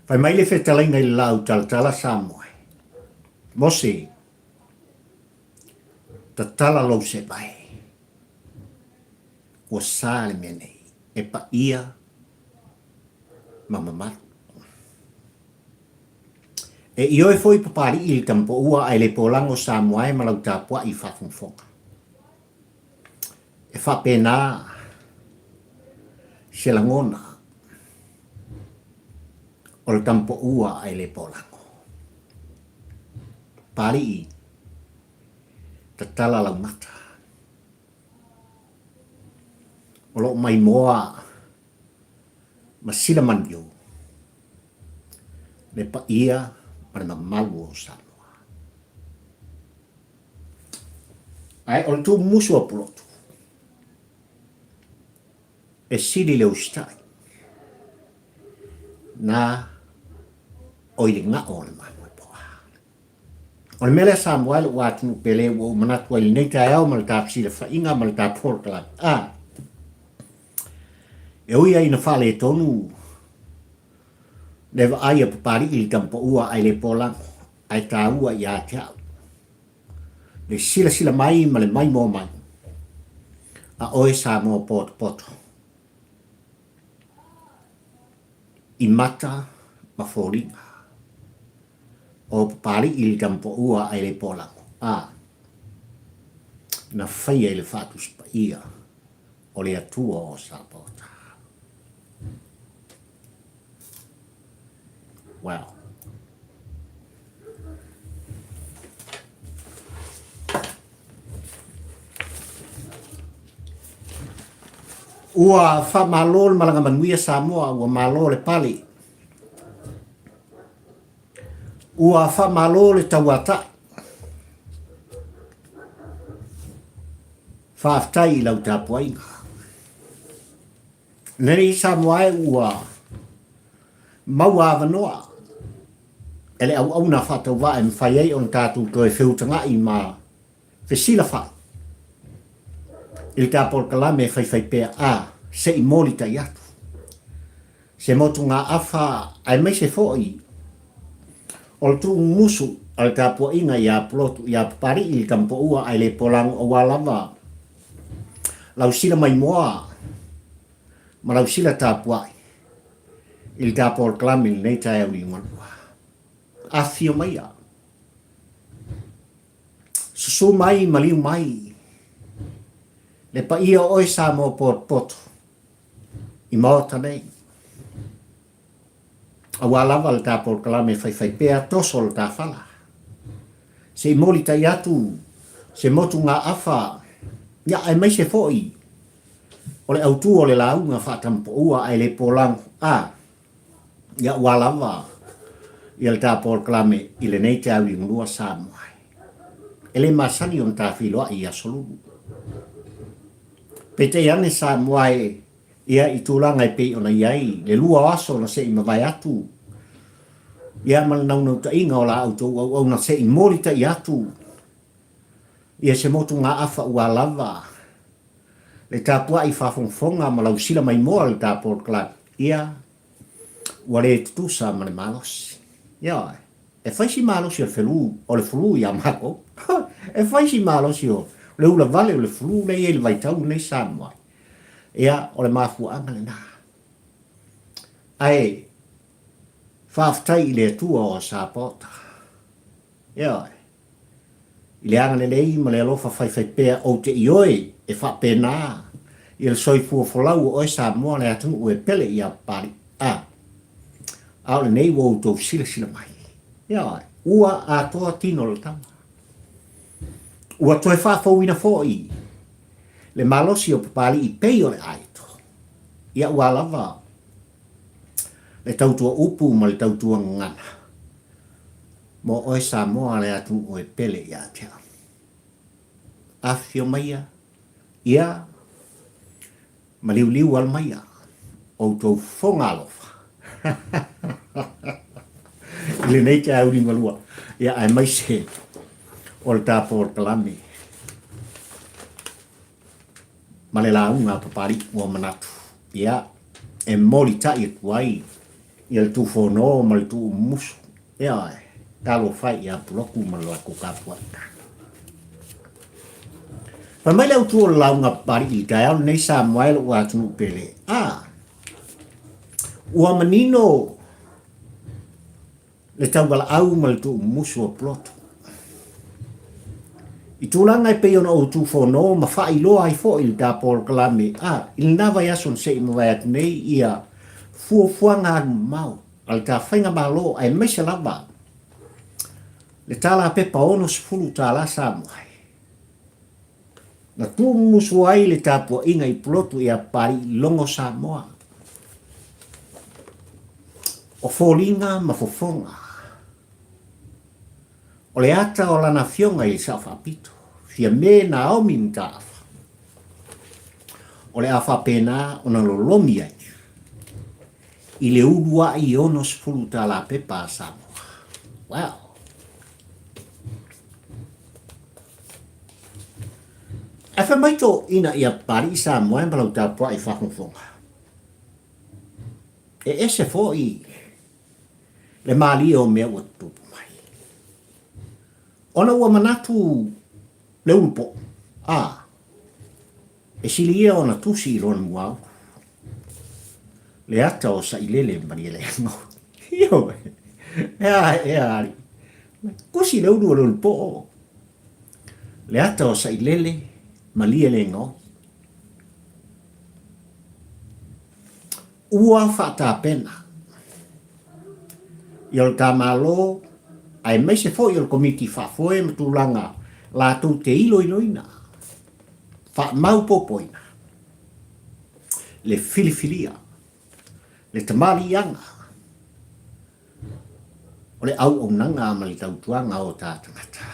Fai mai le fetalaiga i le laau talatala Samoa e, Mose, tatala lou sevae, ua sa le mea nei, e paia ma mamalu. E ioe foi Papalii i le tamapoua ae le polago Samoa e ma lau tapuai faafogafoga. E faapena se lagona o le tamapoua ae le polago. Papalii, tatala lau mata. O lo o maimoa ma silamaniu le paia ma le mamalu o Samoa. Ae o le tuumusu a Pulotu, e sili le usitai na o i le gao o le mamoe poa. O le mea lea Samoa e lou atunuu pele ua ou manatu ai i lenei taeao ma le ta fesilafaiga ma le ta polokalame. A, e ui ai ina faaletonu le vaai a Papalii i le tamapaua ae le polago, ae taua ia te au le silasila mai ma le maimoa mai a oe Samoa potopoto i mata ma foliga o Papalii i le tamapaua ae le polago, a na faia i le Faatusi Paia o le Atua o Sapaota. Wow. Ua faamalo le malaga manuia Samoa, ua malo le pale. Ua faamalo le tauatai. Faafetai i lau tapuaiga. Nei Samoa e ua maua avanoa e le auauna faatauvaa e mafai ai ona tatou toe feutaga'i ma fesilafai i le ta polokalame e faifaipea a se i molitai atu se motugaafa aemaise foi o le tuumusu a le tapuaiga iā Pulotu iā Papali'i i le Tamapoua ae le polago aua lava lau sila maimoa ma lau sila tapuai i le ta polokalame i lenei taeao liugalua. Afifio maia, susu mai maliu mai le paia o oe Samoa potopoto i Maota nei. Aua lava le ta polokalame faifaipea toso le ta fala. Se i molitai atu se motugaafa, ia aemaise foi o le autu o le lauga faatamapoua ae le polago a, ia ua lava ia le ta polokalame i lenei taeao Samoa. E le masani ona ta feiloai i Aso Lulu. Peitai ane Samoa e ia i tulaga e pei ona i ai le lua o aso na se i mavae atu ia ma le naunautaiga o la outou auauna se i molitai atu ia se motugaafa ua lava le tapuai faafogafoga ma lau sila maimoa le ta polokalame ia ua le tutusa ma le malosi. Ioe, e fai si malosi o le felu, o le flu iā makou. E fai si malosi o le ula vale o le flu lea e i ai i le vaitau lenei Samoa. Ia, o le mafuaaga lena. Ae faafetai i le Atua o Sapaota. Ioe. I le agalelei ma le alofa faifaipea ou te ioe e faapena i le soifua folau o oe Samoa le atunuu e pele iā Papalii. A, a o lenei ua outou silasila mai. Ioe. Ua atoa tino o le tama. Ua toe faafouina foi le malosi o Papalii pei o le aito. Ia ua lava le tautua upu ma le tautua gagana mo oe Samoa le atunuu e pele ia te au. Afifio maia, ia maliuliu ala maia outou fofoga alofa i lenei taeao liugalua, ia aemaise o le ta polokalame ma le lauga a Papalii ua manatu, ia, e molitai atu ai. Ia le tuufono ma le tuumumusu. Ioe, talofa e ia Pulotu ma le latou tapuaiga. Fai mai le autu o le lauga Papalii i le taeao lenei Samoa e lou atunuu pele, a, ua manino le tauvalaau ma le tuumumusu o Pulotu. I tulaga e pei ona ou tuufono ma faailoa ai foi i le ta polokalame, a, i lena vaiaso na se i mavae atu nei ia fuafuaga alumamao a le ta Faigamalo aemaise lava le tala pepa $60 Samoa na tuumumusu ai le tapuaiga i Pulotu ia Papalii Logo Samoa. O foliga ma fofoga o le ata o lana afioga i le Sao Faapito, Fiame Naomi Mataafa, o le a faapena ona lolomi ai i le uluai 60 tala pepa a Samoa. Wow! Ae fai mai toeaiina ia Papalii Samoa e ma lau tapuai faafogafoga. E ese foi le malie o mea ua tutupu mai. Ona ua manatu le ulupo, a, e sili ia ona tusi i lona muaulu. Le ata o Sailele Malielegaoi. Ioe, e a ea alii. Tusi le ulu o le ulupoo. Le ata o Sailele Malielegaoi. Ua faatapena ia lo ta Malo aemaise foi o le Komiti Faafoe ma tulaga latou te iloiloina, faamaopoopoina le filifilia, le tamaliiaga o le auaunaga ma le tautuaga o ta tagata.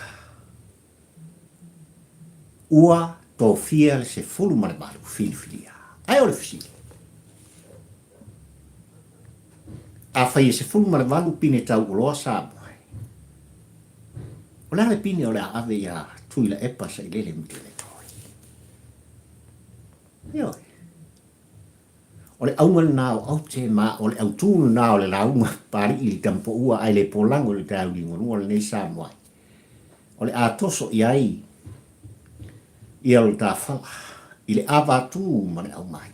Ua tofia le 18 filifilia. Ae o le fesili, afai e 18 pine tauoloa Samoa, o le a le pine o le a ave ia Tuilaepa Sailele Malielegaoi? Ioe. O le auga lena o aute ma o le autū lena o le lauga Papalii i le Tamapoua ae le polago i le taeao liugalua lenei Samoa ai. O le a toso i ai ia lo ta fala i le avatū ma le aumai.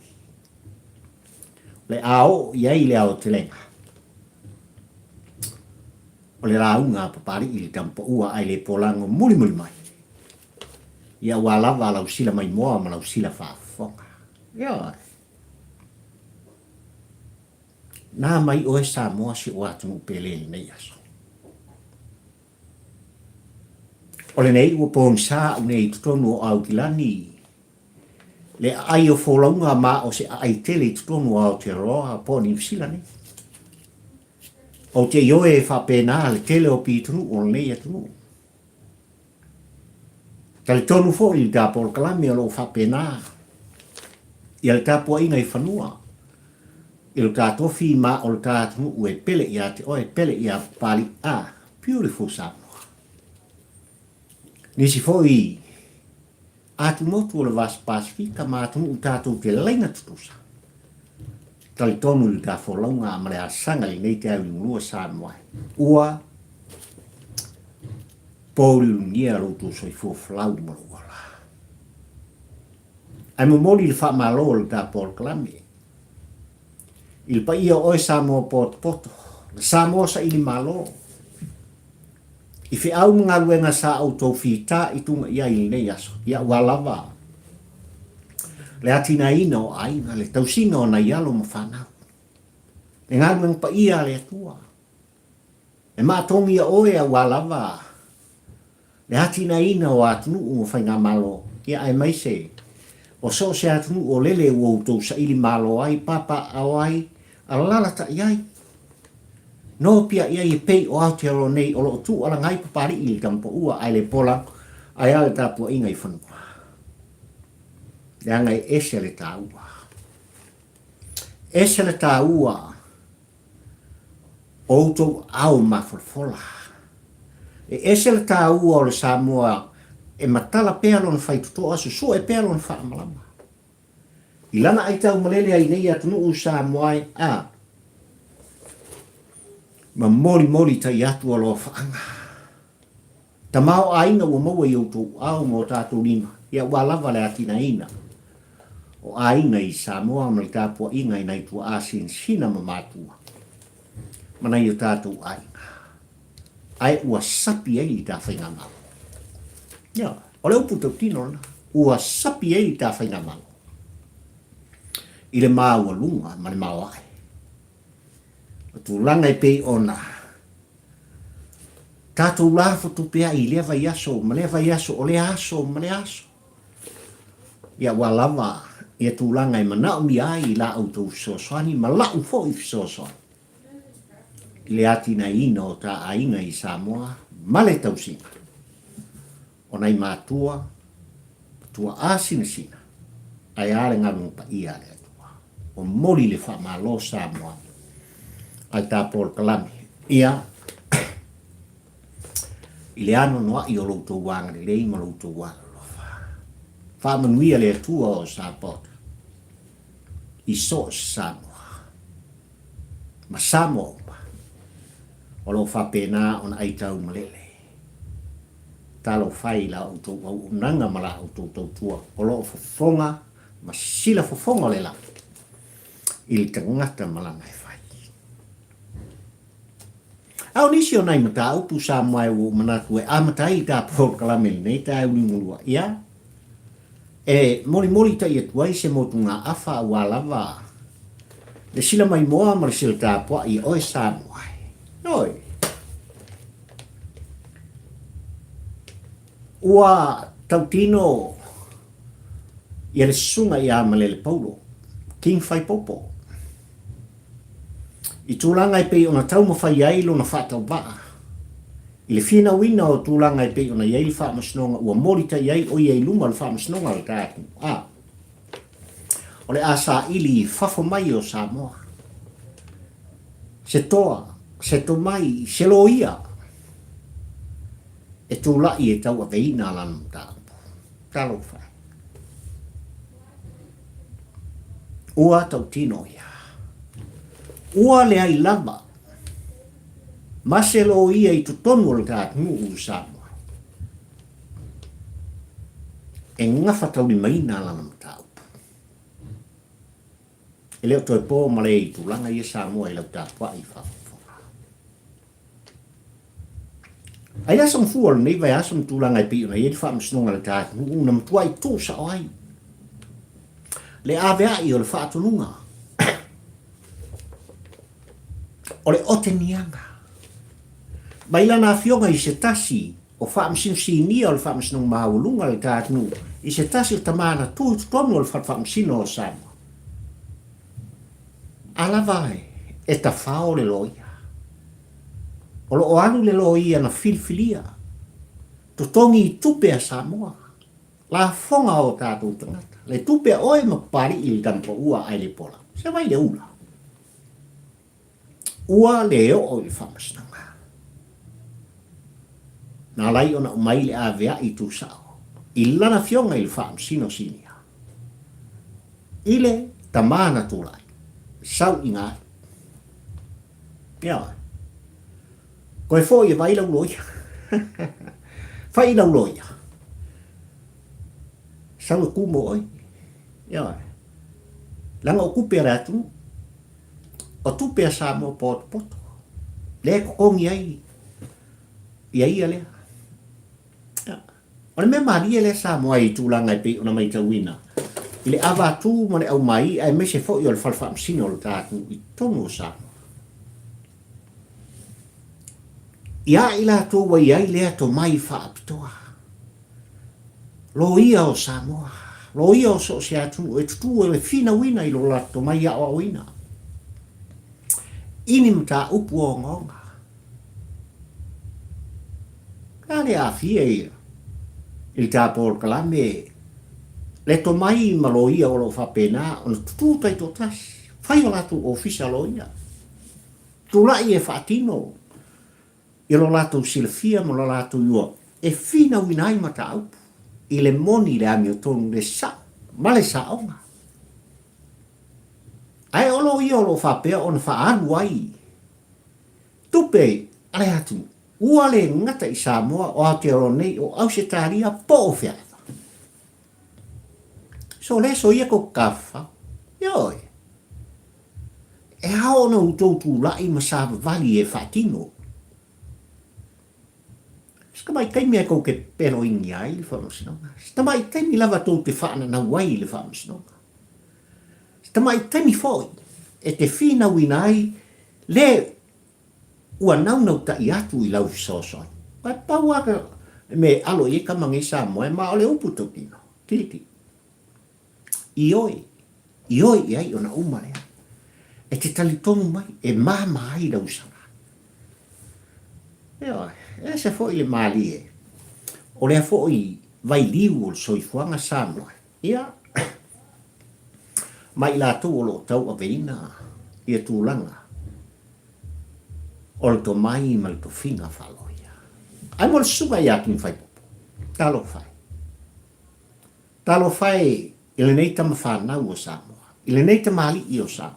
O le a oo i ai le aotelega o le lauga a Papalii i le Tamapoua ae le polago mulimuli mai ia aua lava lau sila maimoa ma lau sila faafofoga. Ioe. Na mai oe Samoa si ou atunuu pele i lenei aso. O lenei ua pogisa au nei i totonu o Aukilani le aai o folauga ma o se aai tele i totonu o Aotearoa po o Niu Sila nei. Ou te ioe e faapena le tele o pitonuu o lenei atunuu. Talitonu foi i le ta polokalame o lo o faapena ia le tapuaiga i fanua i lo ta tofi ma o lo ta atunuu e pele ia te oe, pele ia Papalii. Ah, beautiful Samoa. Nisi foi atumotu o le Vasa Pasifika ma atunuu tatou te laina tutusa. Talitonu i le ta folauga ma le asaga i lenei taeao liugalua Samoa ua Pouliuligia lo outou soifua folau ma lou ola. Ae momoli le faamalo o le ta polokalame i le paia o oe Samoa potopoto, le Samoa saili malo, i feau ma galuega sa outou fita i tuga i ai i lenei aso, ia aua lava le atinaeina o aiga, le tausiga o nai alo ma fanau, le galuega paia a le Atua. E matongia oe aua lava le atinaeina o atunuu o faigamalo, ia aemaise o so o se atunuu o lele ua outou saili malo ai, papaaao ai, alalatai ai, nopiai ai e pei o Aotearoa nei o lo o tuualaga ai Papalii i le Tamapaua ae le pola ae a le tapuaiga i fanua. Leaga e ese le taua. Ese le taua o outou ao mafolafola. E ese le taua o le Samoa e matala pea lona faitotoa, susue pea lona faamalama. I lana aitau malele ai nei atunuu Samoa e, a. Ma molimoli tai atu alofaaga. Tamaoaiga ua maua i outou ao ma o tatou lima, ia ua lava le atinaeina o aiga i Samoa ma le tapuaiga i nai tuaa sinasina ma matua ma nai o tatou aiga, ae ua sapi ai le ta faigamalo. Ia, o le upu tautino lena, ua sapi ai le ta faigamalo i le maualuga ma le maoae o tulaga e pei ona Tatou lafo tupe ai i lea vaiaso ma lea vaiaso, o lea aso ma lea aso. Ia ua lava ia tulaga e manaomia ai i la outou fesoasoani ma la'u foi fesoasoani i le atinaeina o ta aiga i Samoa ma le tausiga o nai matua ma tuaa sinasina ae a le galuega paia a le Atua. Momoli le faamalo Samoa a le ta polokalame. Ia, i le anoanoai o lo outou agalelei ma lo outou alolofa. Faamanuia le Atua o Sapaota i so o se Samoa ma Samoa uma o lo o faapena ona aitau malele. Talofa e i la outou auaunaga ma la outou tautua o lo o fofoga ma sila fofoga o le lagi i le tagata ma lana e fai. A o nisi o nai mataupu Samoa e ua ou manatu e amata ai i ta polokalame i lenei taeao liugalua, ia, e molimoli tai atu ai se motugaafa aua lava le sila maimoa ma le sila tapuai e oe Samoa e. Oi! Ua tautino ia le susuga ia Malele Paulo, King Faipopo, i tulaga e pei ona taumafai ai lona faatauvaa i le finauina o tulaga e pei ona i ai le faamasinoga ua molitai ai o ia i luma o le faamasinoga a le ta atunuu. A o le a saili i fafo mai o Samoa se toa, se tomai, se loia e tulai e tauaveina lana mataupu. Talofa e. Ua tautino ia. Ua leai lava ma se loia i totonu o le ta atunuu o Samoa e gafataulimaina lana mataupu. E le o toe po ma le i tulaga ia Samoa i lau tapuai i faafogafoga. Ai le aso mafua o lenei vaiaso ma tulaga e pei ona i ai le faamasinoga a le ta atunuu na matuai tuusao ai le aveai o le faatonuga o le oteniaga mai lana afioga i se tasi o faamasino sinia o le faamasinoga maualuga a le ta atunuu i se tasi o tama na tu i totonu o le fale faamasino o Samoa. A lava e tafao le loia. O lo o alu le loia na filifilia, totogi i tupe a Samoa, lafoga o tatou tagata, le tupe a oe ma Papalii i le Tamapaua ae le Pola, se vai le ula. Ua le oo i le faamasinoga. Na alai ona aumai le aveai tusao i lana afioga i le faamasino sinia. I le tama na tulai, sau i ga Ioe. Koe foi e vai lau loia. Fai i lau loia. Sau e ku mo oe. Ioe. Leaga o tupe a le atunuu. O tupe a Samoa potopoto. Lea e totogi ai ia ia lea. O le mea malie lea Samoa i tulaga e pei ona maitauina i le avatū ma le aumai aemaise foi o le fale faamasino o le ta atunuu i totonu o Samoa. Ia i latou ua i ai lea tomai faapitoa. Loia o Samoa, loia o so o se atunuu e tutū e finauina i lo latou tomai aoaoina i ni mataupu ogaoga. A le aafia ia i le ta polokalame le tomai ma loia o lo o faapena ona tutū taitoatasi, fai o latou ofisa loia, tulai e faatino i lo latou silafia ma lo latou iua e finauina ai mataupu i le moni, le amiotonu, le sao ma le saoga. Ae o loia o lo o faapea ona faaalu ai. Tupe a le atunuu, ua le gata i Samoa, o Aotearoa nei, o Ausetalia po o fea lava. So le so ia kou tafafao. Ioe. E ao ona outou tulai ma savavali e faatino. Se tamaitaimi e tou te peloinia ai le faamasinoga. Se tamaitaimi lava tou te faananau ai i le faamasinoga. Se tamaitaimi foi e te finauina ai le ua naunautai atu i lau fesoasoani. Ae pau lava le mea e alo i ai tama nei Samoa ma o le upu tautino, tilitili. Ioe, ioe i ai ona uma lea. E te talitonu mai, e māmā ai lau sala. Ioe, e ese foi le mālie o lea foi vailiu o le soifuaga Samoa. Ia, ma i latou o lo o tauaveina ia tulaga o le tomai ma le tofiga faaloia. Ae mo le susuga ia King Faipopo, talofa e. Talofa e i lenei tama fanau o Samoa, i lenei tamalii o Samoa.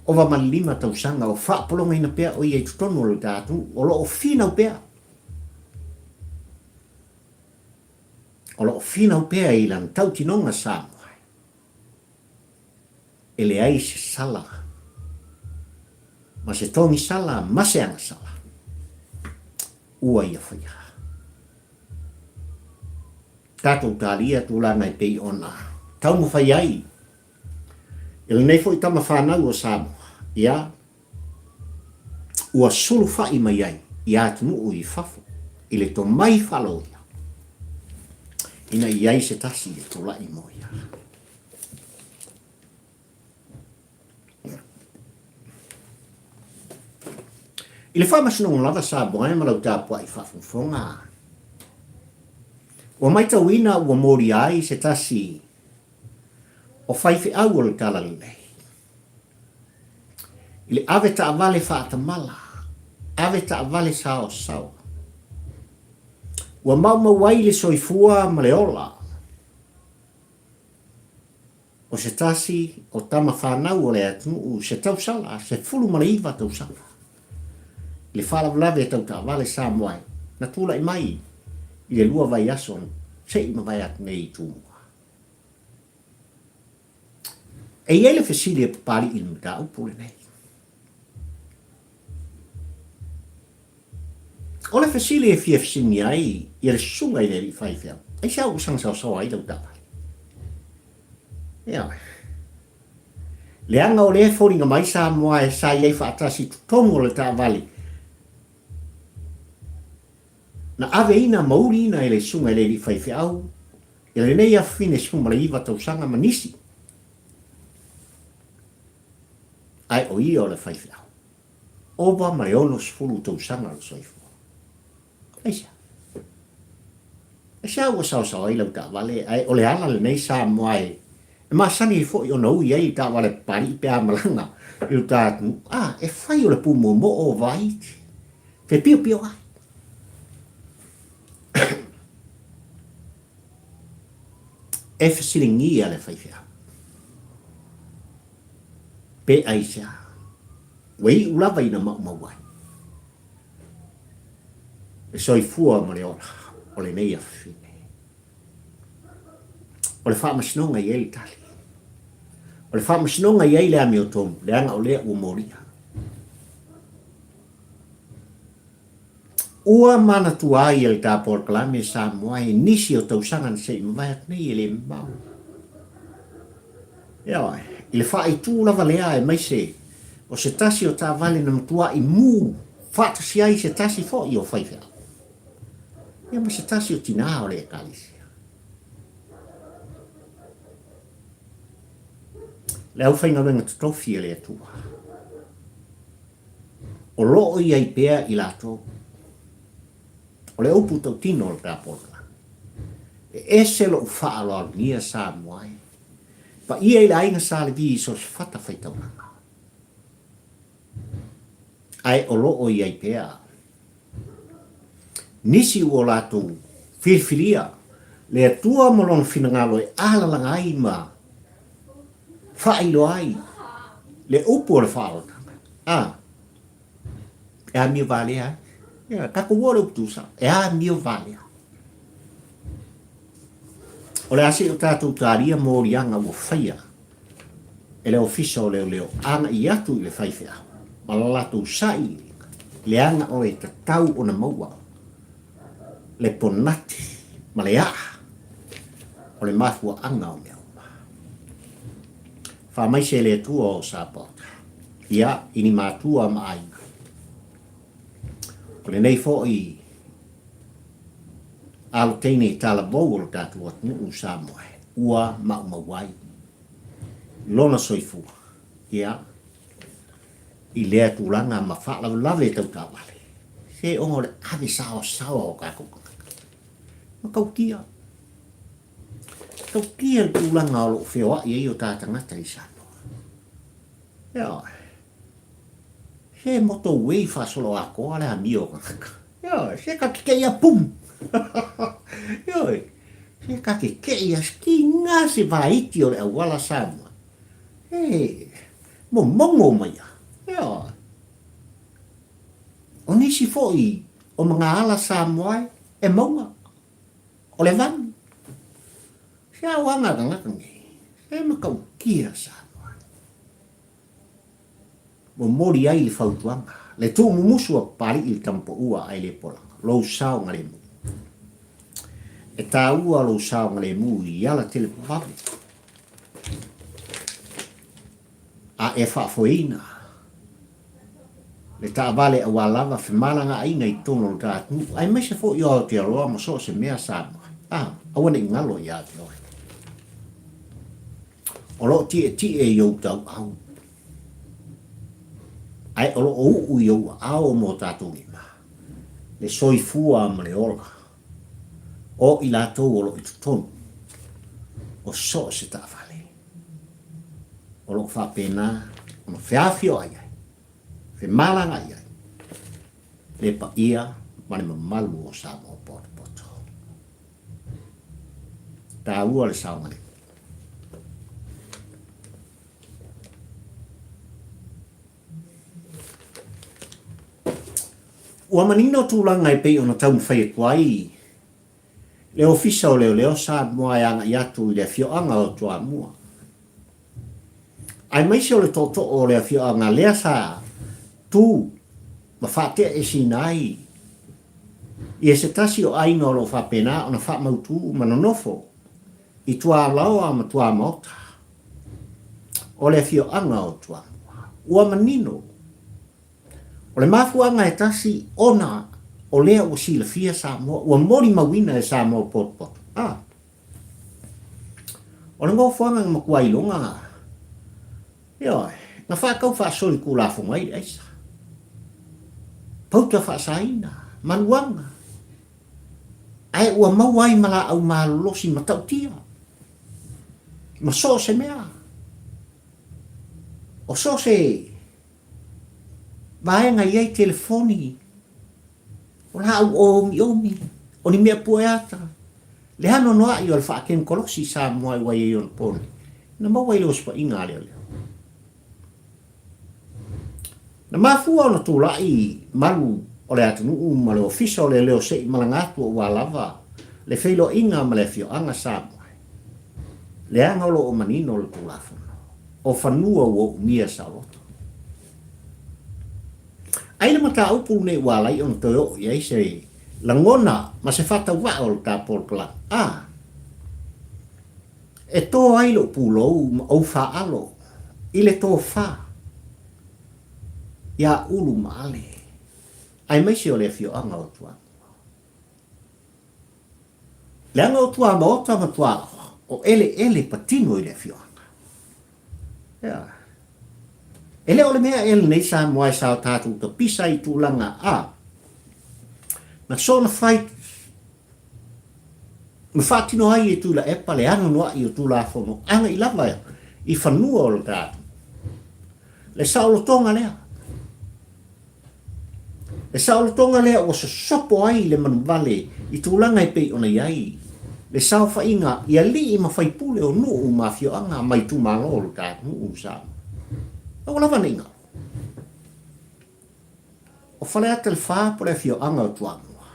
Ova ma le 5 tausaga o faapologaina pea o ia i totonu o le ta atunuu, o lo o finau pea. O lo o finau pea i lana tautinoga Samoa e leai se sala ma se togisala ma se agasala ua ia faia. Tatou talia tulaga e pei ona taumafai ai e lenei foi tama fanau o Samoa, ia, ua sulufai mai ai i atunuu i fafo i le tomai faaloia ina i ai se tasi e tulai mo ia. I le faamasinoga lava Samoa ma lau tapuai faafogafoga, ua maitauina ua molia ai se tasi o faifeau o le Talalelei i le ave taavale faatamala, ave taavale saosaoa. Ua maumau ai le soifua ma le ola o se tasi o tama fanau o le atunuu se tausala 19 tausaga i le faalavelave tau taavale Samoa na tulai mai i le 2 vaiaso se i mavae atu nei i Tumua. E i ai le fesili e papali'i i le mataupu lenei. O le fesili e fia fesiligia ai ia le susuga i le alii faifeau, aisea ua saga saosaoa ai lau taavale? Ioe. Leaga o lea e foliga mai Samoa e sa i ai faatasi i totonu o le taavale na aveina ma uliina e le susuga i le alii faifeau i lenei afafine 19 tausaga ma nisi. Ae o ia o le faifeau. Ova ma le 60 tausaga o le soifua. Aisea? Aisea ua saosao ai lau taavale, ae o le ala lenei Samoa e masani ai foi ona ui ai i taavale papalii pe a malaga i uta atunuu, a, e fai o le pūmoomoo o Vaiti, fepiopio ai. E fesiligia le faifeau, pe aisea ua iu lava ina maumau ai le soifua ma le ola o lenei afafine. O le faamasinoga e i ai le tali. O le faamasinoga e i ai le amiotonu, leaga o lea ua molia. Ua manatua ai e le ta polokalame Samoa i nisi o tausaga na se i mavae atu nei e le mamao. Ioe, i le faaitu lava lea aemaise o se tasi o taavale na matuai mū faatasi ai se tasi foi o faifeau, ia ma se tasi o tinā o le Ekalesia. Le aufaigaluega totofi a le Atua. O lo o i ai pea i latou. O le upu tautino o le Tapola, e ese lou faaaloalogia Samoa e paia i le aiga Sa Levi i so o se fatafaitaulaga. Ae o lo o i ai pea nisi ua latou filifilia le Atua ma Lona finagalo e alalaga ai ma faailoa ai le upu o le faaaloalotaga. A, e amio valea ai. Ia, tatou o le upu tusa, e amio valea. O le a se i o tatou talia moliaga ua faia e le Ofisa o Leoleo agai atu i le faifeau ma la latou sailiiliga, leaga o e tatau ona maua le ponati ma le aa o le mafuaaga o mea uma. Faamaise e le Atua o Sapaota, ia, i ni matua ma aiga. O lenei foi alo teine talavou o lo tatou atunuu o Samoa ua maumau ai lona soifua, ia, i lea tulaga ma faalavelave tau taavale, se ona o le ave saoasaoa o tatou tagata. Matautia. Matautia le tulaga o lo o feoai ai o ta tagata i Samoa. Ioe. Se motorway faasoloatoa le amio o tagata. Ioe, se ta te kei a pum. Ioe, se ta te kei a tiga se vaiti o le auala Samoa. E momogo mai a. Ioe. O nisi foi o magaala Samoa e mauga. O le vanu. Se au aga tagata nei. Se matautia Samoa. Momoli ai le fautuaga, le tuumumusu a Papalii i le tamapaua ae le polaga, lou saogalemu. E taua lou saogalemu i ala televavave a e faafoeina le taavale aua lava femalagaaiga i totonu o le ta atunuu aemaise foi o Aotearoa ma so o se mea Samoa. A, aua ne i galo ia te oe. O lo o tietie i ou tauau, ae o lo o uu i ou aao ma o tatou lima, le soifua ma le ola o i latou o lo o i totonu o so o se taavale. O lo o faapena ona feafioai ai, femalagaai ai le paia ma le mamalu o Samoa potopoto. Taua le saogalemu. Ua manino tulaga e pei ona taumafai atu ai le Ofisa o Leoleo Samoa e agai atu i le afioaga o Toamua. Aemaise o le tootoo o le afioaga lea sa tu ma faateaeseina ai ia se tasi o aiga o lo o faapena ona faamautu ma nonofo i tualaoa ma tuamaota o le afioaga o Toamua. Ua manino, o le mafuaaga e tasi ona o lea ua silafia Samoa, ua molimauina e Samoa potopoto. A. O le nofoaga na matua iloga, ioe, na faatau faasolitulafono ai le aisa, pauta faasaina, maluaga, ae ua maua ai ma laau malolosi matautia, ma so o se mea. O so o se vaega i ai telefoni, o laau omiomi, o ni mea pueata, le anoanoai o le faakenikolosi i Samoa ua i ai ona po nei, na maua i le osofaiga a leoleo. Na mafua ona tulai malu o le atunuu ma le ofisa o leoleo se i malaga atu aua lava le feiloaiga ma le afioaga Samoa, leaga o lo o manino le Tulafono o fanua ua umia saoloto. Ai le mataupu lenei ua ala ai ona toe oo i ai se lagona ma se faatauvaa o le ta polokalame. A E tō ai lou pulou ma ou faaalo i le tofa iā Ulu ma Ale, aemaise o le afioaga o Tuamua. Leaga o Tuamaota ma Tualaoa, o eleele patino i le afioaga. Ea. E le o le mea ea lenei Samoa e sa o tatou tapisa i tulaga a na soona fai ma faatino ai e Tuilaepa le anoanoai o Tulafono agai lava i fanua o le ta atunuu. Le saolotoga lea. Le saolotoga lea ua sosopo ai le manuvale i tulaga e pei ona i ai le saofaiga i alii ma faipule o nuu ma afioaga ma itumalo o le ta atunuu o Samoa. Aua lava ne i galo. O Faleata le Fa po o le afioaga o Toamua.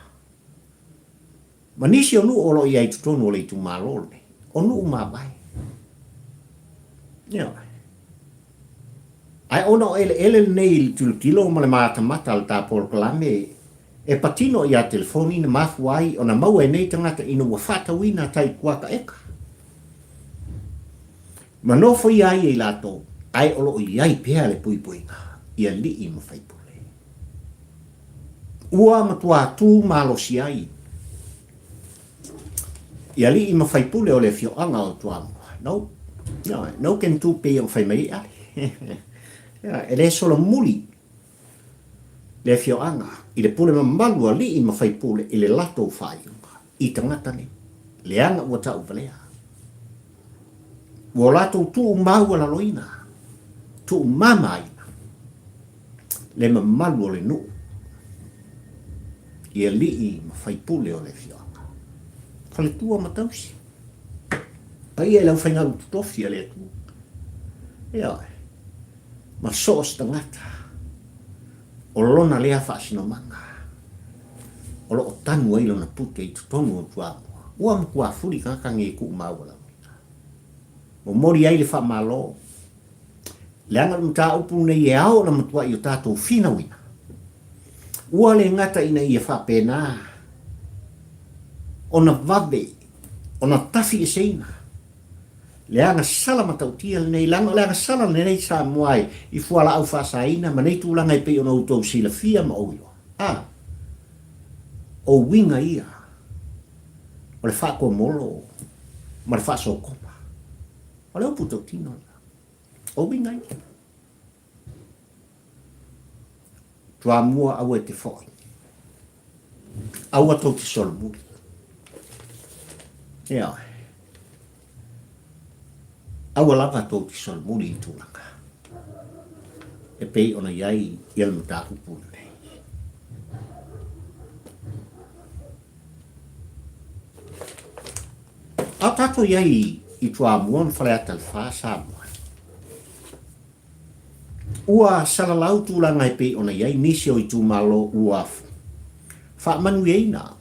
Ma nisi o nuu o lo o i ai i totonu o le itumalo lenei, o nuu mavae. Ioe. Ae ona o eleele lenei i le tilotilo ma le matamata a le ta polokalame e patino ia telefoni na mafua ai ona maua e nei tagata ina ua faatauina tai kuata eka. Ma nofoia ai e i latou, ae o lo o i ai pea le puipuiga i alii ma faipule. Ua matuā tū malosi ai i alii ma faipule o le afioaga o Toamua. No, no, no ken tū pei ona fai mai ai Ale. E le solomuli le afioaga i le pule mamalu a alii ma faipule i le latou faaiuga i tagata nei, leaga ua tauvalea. Ua o latou tuumaualaloina, tuumamaina le mamalu o le nuu i alii ma faipule o le afioaga. Faletua ma tausi. Paia i le aufaigalu totofi a le Atua. Ioe. Ma so o se tagata o lona lea faasinomaga o lo o tanu ai lona pute i totonu o Tuamua, ua matua fuli tagata nei e tuumaualaloina. Momoli ai le faamalo Leaga o le mataupu lenei e ao ona matuai o tatou finauina. Ua le gata ina ia faapena ona vave ona tafi eseina le agasala matautia lenei, leaga o le agasala lenei Samoa i fualaau faasaina ma nei tulaga e pei ona outou silafia ma ou iloa. A, o uiga ia o le faatomolo ma le faasokoma. O le upu tautino lena. O uiga ia. Toamua aua e te foi. Aua tou te solomuli. Ioe. Aua lava tou te solomuli i tulaga e pei ona i ai ia le mataupu lenei. A o tatou i ai i Toamua ma Faleata le Fa, Samoa, ua salalau tulaga e pei ona i ai nisi o itumalo ua faamanuiaina,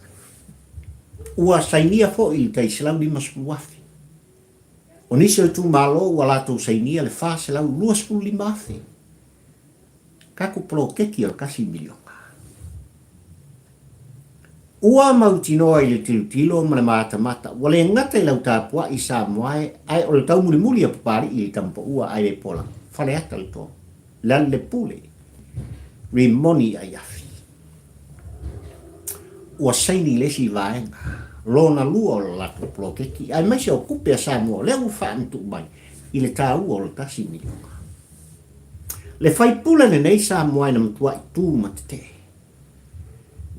ua sainia foi le tai $150,000. O nisi o itumalo ua latou sainia le $425,000. Tatou poloketi o le $1 miliona. Ua mautinoa i le tilotilo ma le matamata, ua le gata i lau tapuai i Samoa e, ae o le taumulimuli a Papali'i i le Tamapaua ae le pola, Faleata le tonu, Lealilepule, Rimoni Aiafi. Ua saini i le isi vaega, lona lua o le latou poloketi, aemaise o tupe a Samoa lea ua faamatuu mai i le taua o le $1 miliona. Le faipule lenei Samoa e na matuai tu ma tetee.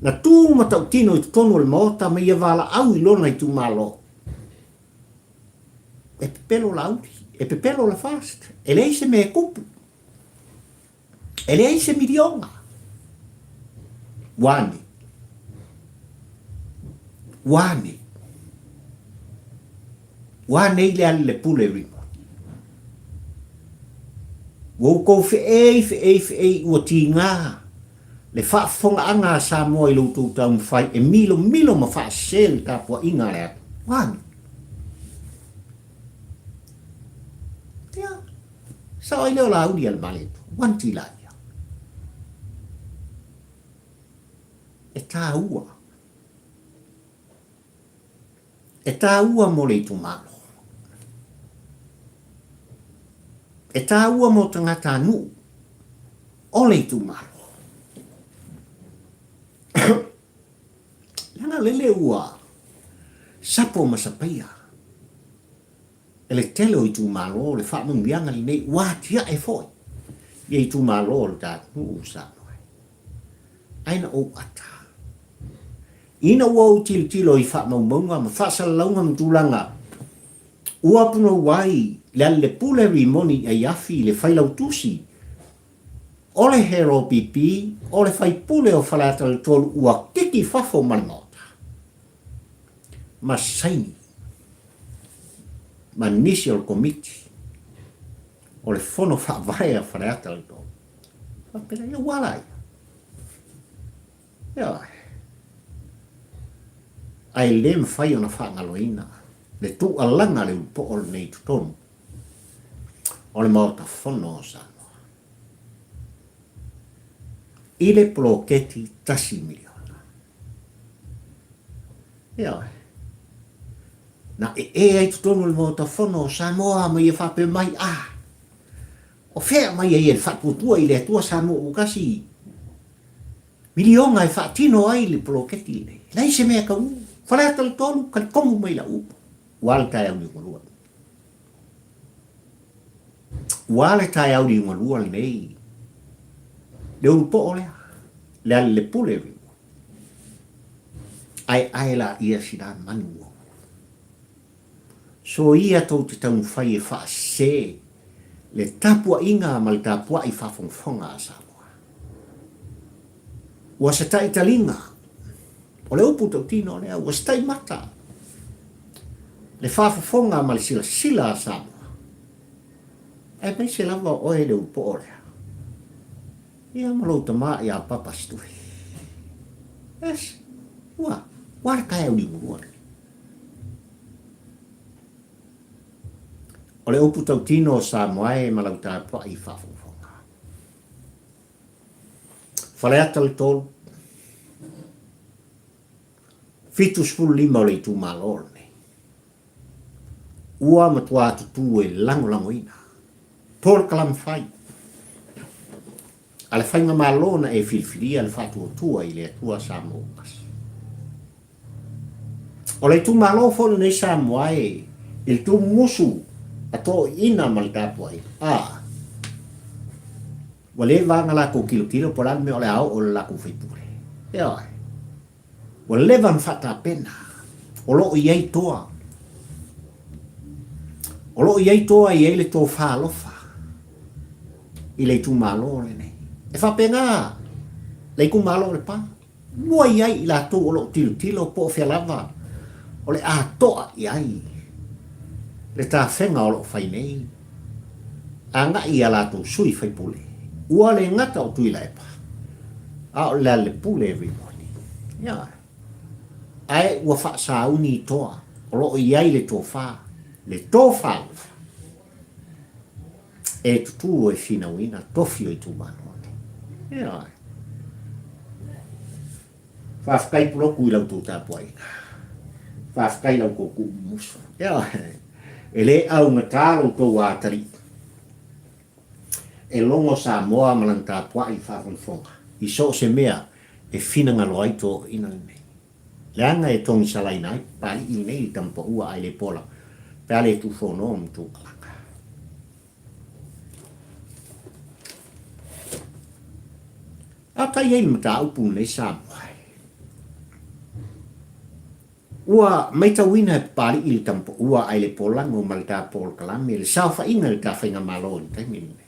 Na tu matautino i totonu o le Maota ma ia valaau i lona itumalo. E pepelo Laauli, e pepelo le FAST, e leai se mea e tupu. E leai se miliona. Ua ane. Ua ane. Ua ane i le Aliilepule Rimoni. Ua outou feei, feei, feei, ua tiga le faafofogaaga a Samoa i lo outou taumafai e milomilo ma faasese le tapuaiga a le atunuu. Ua ane. Ia, sao ai lea o Laauli a le Malietoa. Ua ane tila ia. E tāua. E tāua mō le itumalo. E tāua mō tagata nuu o le itumalo. Leaga lele ua sapo ma sapaia e le tele o itumalo le faamanuiaga lenei ua atiae foi ia itumalo o le tatou nuu o Samoa. Ae na ou ata. Ina ua ou tilotilo i faamaumauga ma faasalalauga ma tulaga ua punou ai le Aliilepule Rimoni Aiafi le Failautusi o le HRPP o le faipule o Faleata le 3 ua kiki fafo ma le Maota ma saini ma nisi o le Komiti o le Fono Faavae a Faleata le 3. Faapena ia ua ala ia. Ioe. Ae le mafai ona faagaloina le tuualaga a le ulupoo lenei i totonu o le Maota Fono o Samoa i le poloketi $1 miliona. Ioe. Na ee ai totonu o le Maota Fono o Samoa ma ia faapea mai, a, o fea mai ai e le Faatuatua i le Atua Samoa ua tasi miliona e faatino ai le poloketi lenei. E leai se mea e taunuu. Faleata le 3, talitonu mai lau upu, ua le taeao liugalua. Ua le taeao liugalua lenei, le ulupoo lea, le alilepule Aeae laia sina manu ua ulu. Soia tou te taumafai e faasese le tapuaiga ma le tapuai faafogafoga a Samoa. Ua setai taliga, o le upu tautino lea, ua setai mata le faafofoga ma le silasila a Samoa, aemaise lava oe le ulupoo lea. Ia ma lou tama ia Papa Stuhi. Yes. Ua, ua le taeao liugalua lenei. O le upu tautino o Samoa e ma lau tapuai faafogafoga. Faleata le 3, 75 o le itumalo lenei. Ua matua tutū e lagolagoina polokalame fai a le Faigamalo na e filifilia le faatuatua i le Atua Samoa ua tasi. O le itumalo foi lenei Samoa e i le tumumusu a toeaiina ma le tapuaiga, a ua leva ona latou tilotilo po o le a le mea o le a oo i le latou faipule. Ioe. Ua leva ona faatapena, o lo o i ai toa. O lo o i ai toa e i ai le tofa alofa i le itumalo lenei. E faapena le itumalo o Lepa. Ua i ai i latou o lo o tilotilo po o fea lava o le a toa i ai le tafega o lo o fai nei agai i a latou sui faipule. Ua le gata o Tuilaepa, a o Lealepule Rimoni. Ia, ae ua faasauni i toa o lo o i ai le tofa, le tofa alofa, e tutū e finauina tofi o itumalo nei. Ia, faafetai Pulotu i la outou tapuaiga. Faafetai i la outou tuumumusu. Ia, e le augata lo outou atalii. E logo Samoa ma lana tapuai faafogafoga i so o se mea e finagalo ai toeaiina lenei. Leaga e togisalaina ai Papalii lenei i le tamapaua ae le pola pe a le tufono ma tuukalaga. A tai ai le mataupu lenei Samoa. Ua maitauina e Papalii le tamapaua ae le polago ma le ta polokalame le saofaiga i le ta faigamalo i le taimi lenei.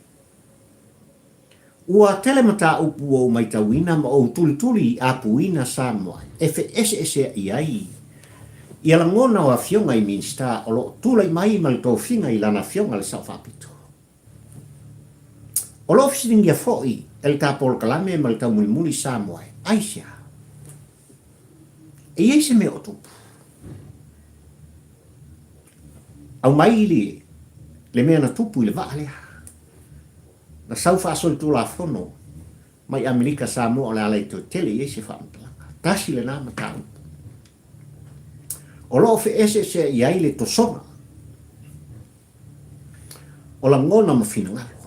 Ua tele mataupu ua ou maitauina ma ou tulituli i apuina Samoa e feeseesea'i ai ia lagona o afioga i Minisita o lo o tulai mai ma le tofiga i lana afioga le Sao Faapito. O lo o fesiligia foi e le ta polokalame ma le taumulimuli Samoa e aisea? E i ai se mea o tupu? Aumai le, le mea na tupu i le vaa lea. Na sau faasolitulafono mai Amerika Samoa o le a le toe tele i ai se faamatalaga. Tasi lena mataupu. O lo o feeseesea'i ai le tosoga o lagona ma finagalo.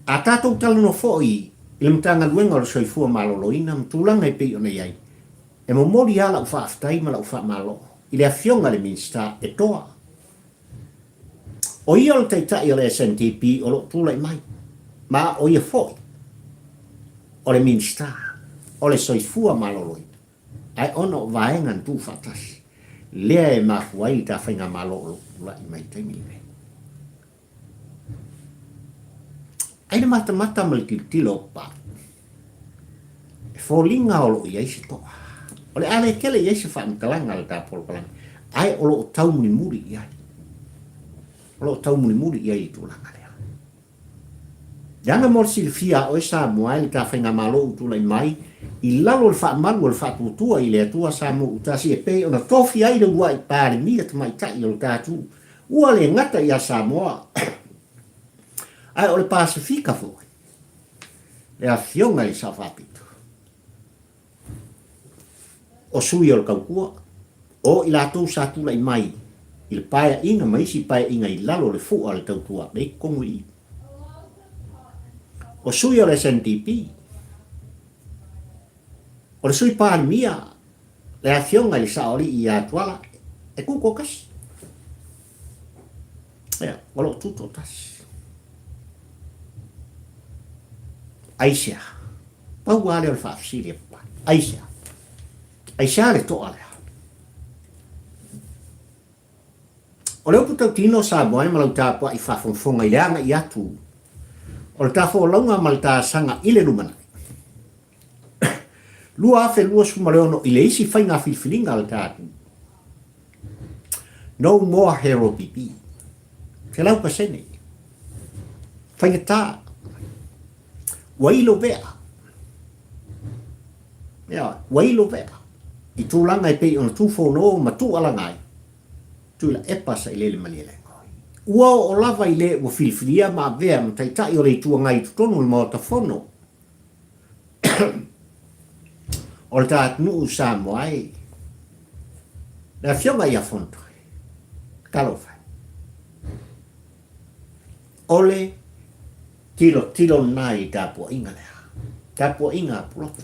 A tatou talanoa foi i le Matagaluega o le Soifua Maloloina ma tulaga e pei ona i ai, e momoli lava lau faafetai ma lau faamalo i le Afioga i le Minisita e toa. O ia o le Taitai o le SNDP o lo o tulai mai, ma o ia foi o le Minisita o le Soifua Maloloina, ae ona o vaega na tuufaatasi, lea e mafua ai le ta Faigamalo o lo o tulai mai i le taimi lenei. Ai le matamata ma le tilotilo o Papalii. E foliga o lo o i ai se toa. O le a le tele i ai se faamatalaga a le ta polokalame, ae o lo o taumulimuli i ai. O lo o taumulimuli i ai i le tulaga lea. Leaga mo le silafia a oe Samoa e le ta faigamalo ua tulai mai i lalo o le faamalu o le faatuatua i le Atua Samoa ua tasi e pei ona tofi ai le uluai Palemia tamaitai o le ta atunuu ua le gata ia Samoa ae o le Pasefika foi le Afioga i le Sao Faapito. O sui o le tautua, o i latou sa tulai mai i le paeaiga ma isi paeaiga i lalo o le fua o le tautua lea i totonu i i. O sui o le SNDP, o le sui Palemia, le afioga i le Saoalii ia Tuala, e tutoatasi. Ia, o lo o tutoatasi. Aisea? Pau lava lea o le faafesili a Papalii. Aisea? Aisea le toa lea? O le upu tautino Samoa e ma lau tapuai faafogafoga i le agai atu o le ta folauga ma le ta saga i le lumanai. 2026 i le isi faiga filifiliga a le ta atunuu. No more Hero PP. 100%. Faigata. Ua ilo vea. Ia, ua ilo vea. I tulaga e pei ona tufono ma tuualaga ai, Tuilaepa Sailele Malielegaoi. Ua oo lava i le ua filifilia ma avea ma taitai o le Itu Agai i totonu o le Maota Fono o le ta atunuu Samoa e, le Afioga ia Fonotoe. Talofa e. O le tilotilo lena i le tapuaiga lea, tapuaiga a Puloto.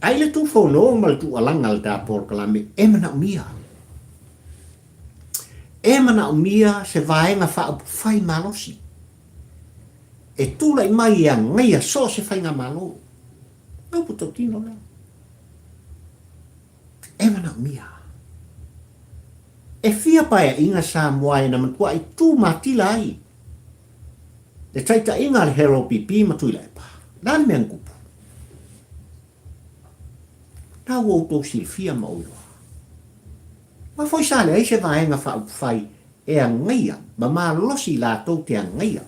Ai le tufono ma le tuualaga a le ta polokalame e manaomia. E manaomia se vaega faaupufai malosi e tulai mai e agaia so o se faigamalo. Le upu tautino lea. E manaomia. E fia paeaiga Samoa e na matuai tu matila ai le taitaiga a le Harold PP ma Tuilaepa. O le a le mea na tupu? Na ua outou silafia ma ou iloa. Aua foi sa leai se vaega faaupufai e agaia ma malosi latou te agaia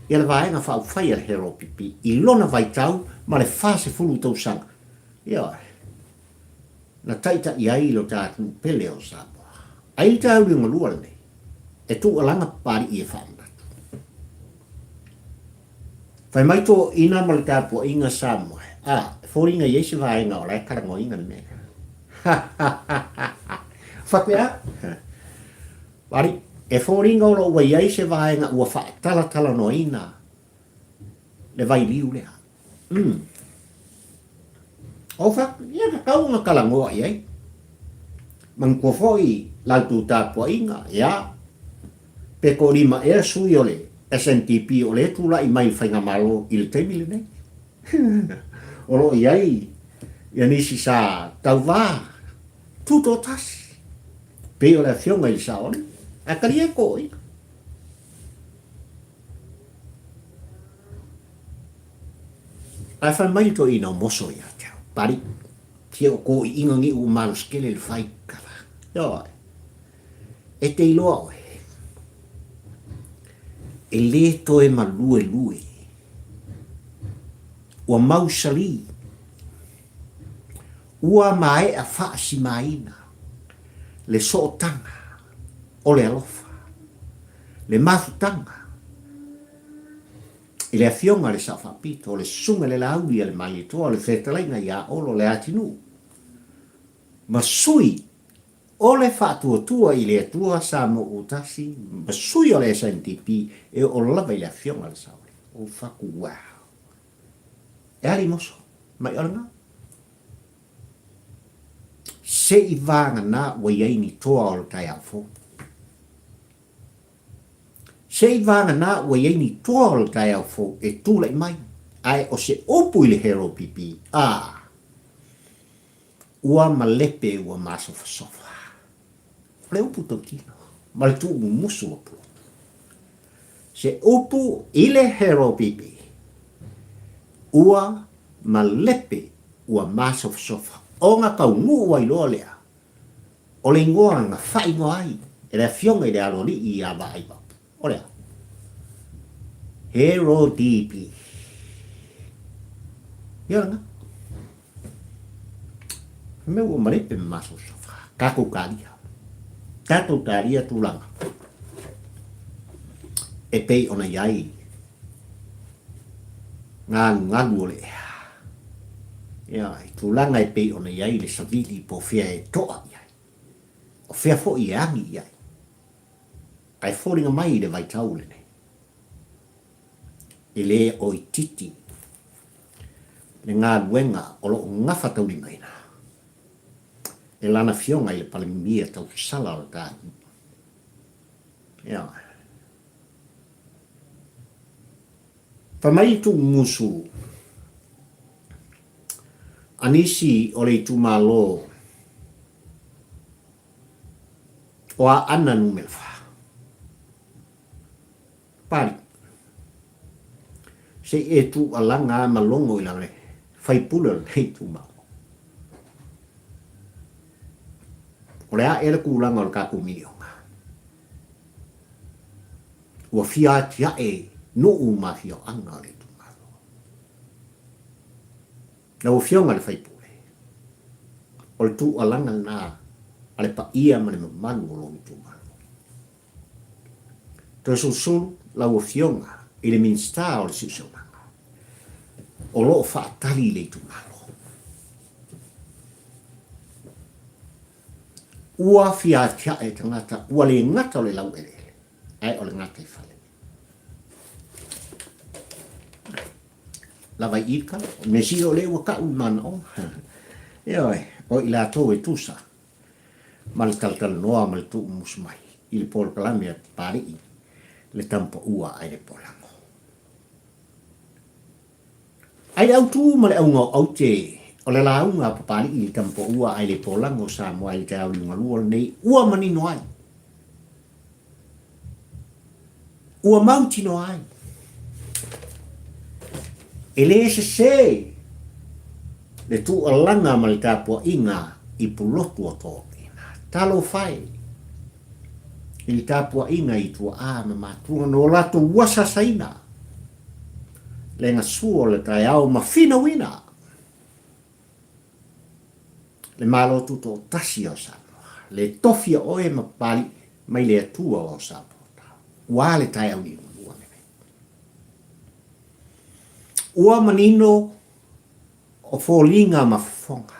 ia le vaega faaupufai a le Harold PP i lona vaitau ma le 40 tausaga. Ioe. Na taita'i ai lo ta atunuu pele o Samoa. Ai le tauli galua lenei, e tuualaga Papali'i e faamanatu. Fai mai toeaiina ma le tapuaiga Samoa, a, e foliga i ai se vaega o la e talanoaina le mea lea. Ha, ha, ha, ha, ha. Faapea, Papali'i, e foliga o lo o ua i ai se vaega ua faatalatalanoaina le vailiu lea. Umm. Ou fai atu, ia tatau ona talanoa i ai. Manatua foi la outou tapuaiga, ia, pe toalima ea sui o le SNDP o lea e tulai mai i le Faigamalo i le taimi lenei. O lo o i ai ia nisi sa tauva tutoatasi, pei o le Afioga i le Saole, ae talia e toeaiina. Ae fai mai le toeaina o Moso ia te au, Pari, tia o kōiʻiga niʻu ua malosi tele le fai kala. Ioe, e te iloa oe, e lē toe maluelue, ua mausalī, ua maea faasimaina le sootaga o le alofa, le mafutaga, I le Afioga a le Sao Faapito, o le Susuga i le Laauli a le Malietoa, o le Fetalaiga ia Olo le Atinuu, ma sui o le Faatuatua i le Atua Samoa Utasi ma sui o le SNDP e oo lava i le Afioga a le Saole. Ou fatu, wow! E ali moso, mai o lena. Se i vagana ua i ai ni toa o le taeao fou. Se i vagana ua i ai ni toa o le taeao fou e tulai mai, ae o se upu i le Hero PP, a, ua malepe ua masofasofa. O le upu tautino, ma le tuumumusu o Pulotu. Se upu i le Hero PP, ua malepe ua masofasofa, ona taunuu ai loa lea O le igoa na faaigoa ai e le Afioga i le Aloalii ia Vaaiva. O le a? Hero DP. Ia lena. Mea ua malepe ma masosofa. Tatou talia. Tatou talia tulaga. E pei ona i ai galugalu o le ea. Ia, i tulaga e pei ona i ai le savili po o fea e toa i ai. O fea foi e agi i ai. Ae foliga mai i le vaitau lenei, e le o itiiti le galuega o lo o gafataulimaina e lana Afioga i le Palemia tausala o le ta atunuu. Ioe. Fai mai le tuumusu a nisi o le itumalo O Aana numera fa. Pali. Se i e tuualaga a ma logo i lale faipule o lenei itumalo. O le a ea le tulaga o le tatou miliona? Ua fia atiae nuu ma afioaga o le itumalo. Lau Afioga i le sui usufono, o le tuualaga lena a le paia ma le mamalu o lou itumalo. Toe sulusulu lau Afioga i le Minisita o le Siosiomaga, o lo o faatali le itumalo. Ua fia atiae tagata, ua le gata o le laueleele, ae o le gataifale. Lava i ika, o mea sili o lea ua kau i manaoga. Ioe, o i latou e tusa ma le talatalanoa ma le tuumusu mai i le polokalame a Papalii, le Tamapaua ai le Polago. Ai le autu ma le auga o aute o le lauga a Papalii le Tamapaua ai le Polago o Samoa i le taeao liugalua lenei ua manino ai. Ua mautinoa ai. E le sesē le tuualaga ma le tapuaiga i pulotu o toeaiina. Talofa e i le tapuaiga i tuaa ma matua no latou asaasaina le gasua o le taeao ma finauina le Malo Tutoatasi o Samoa, le tofia oe ma Papalii mai le Atua o Samoa. Ua le taeao liugalua lenei. Ua manino o foliga ma fofoga.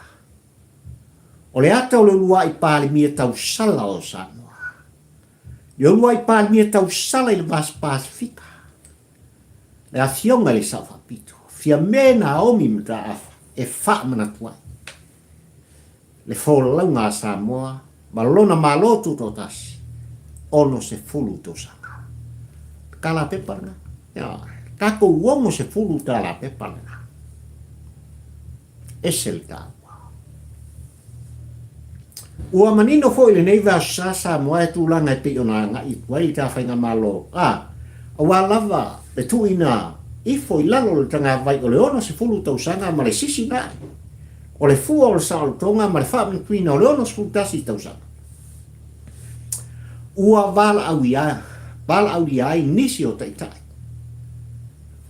O le ata o le uluai Palemia tausala o Samoa. Le uluai Palemia tausala i le Vasa Pasifika. Le Afioga i le Sao Faapito, Fiame Naomi Mataafa e faamanatu ai le folauga a Samoa ma lona Malo Tutoatasi, 60 tausaga. Tala pepa lena. Ioe. Tatou 60 tala pepa lena. Ese le taua. Ua manino foi lenei vasa Samoa e tulaga e pei ona agai atu ai le ta faigamalo, a, aua lava le tuuina ifo i lalo o le tagavai o le 60 tausaga ma le sisi nae o le fua o le saolotoga ma le faamanatuina o le 61 tausaga. Ua valaaulia ai nisi o taitai